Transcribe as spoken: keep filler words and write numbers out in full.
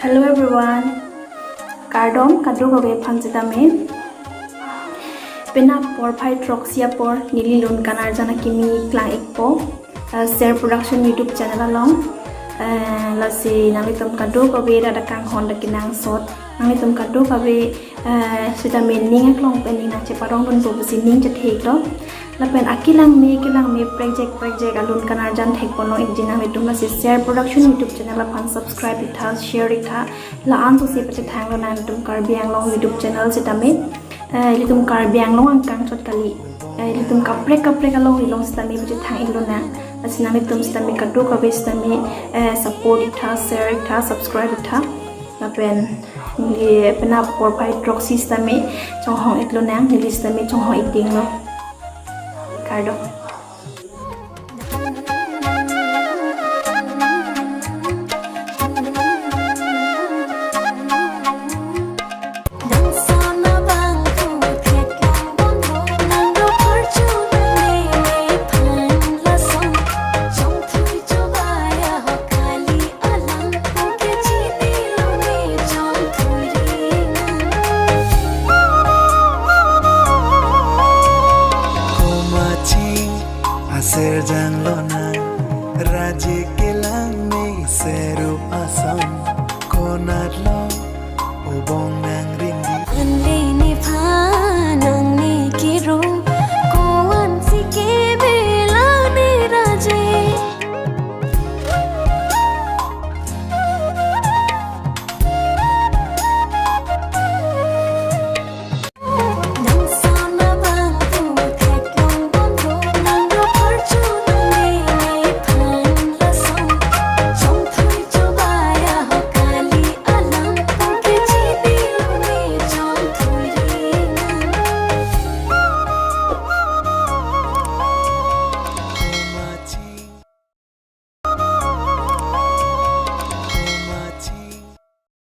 Hello everyone. Kardom kadokave aphan sitame. Penap porphai throksi apor neli lun kanarjan akimi klang-ikpo. Uh, Ser Production YouTube channel along. Uh, lasi nanglitum kadokave dak kanghon dak kenangsot. Nanglitum kadokave, uh, sitame ning aklong pen ning nangcheparong dunpo pusi ning chethek lo. Lapen akelang me kelang me prekjak prekjak alun kanarjan thekponlong-ikji nanglitum, lasi Ser Production YouTube channel aphan subscribe iktha, share iktha. La-an sose pachethang lonang ilitum Karbi Anglong YouTube channel sitame. Eh, ilitum Karbi Anglong angkang chot kali. Eh, ilitum kaprek kaprek alongri along sitame pachethang-ik lonang. Lasi nanglitum sitame kadokave sitame, eh, support iktha, share iktha, subscribe iktha. Lapen neli penap porphai throksi sitame chonghong-ik lonang, neli sitame chonghong-ik dinglo. Kardom.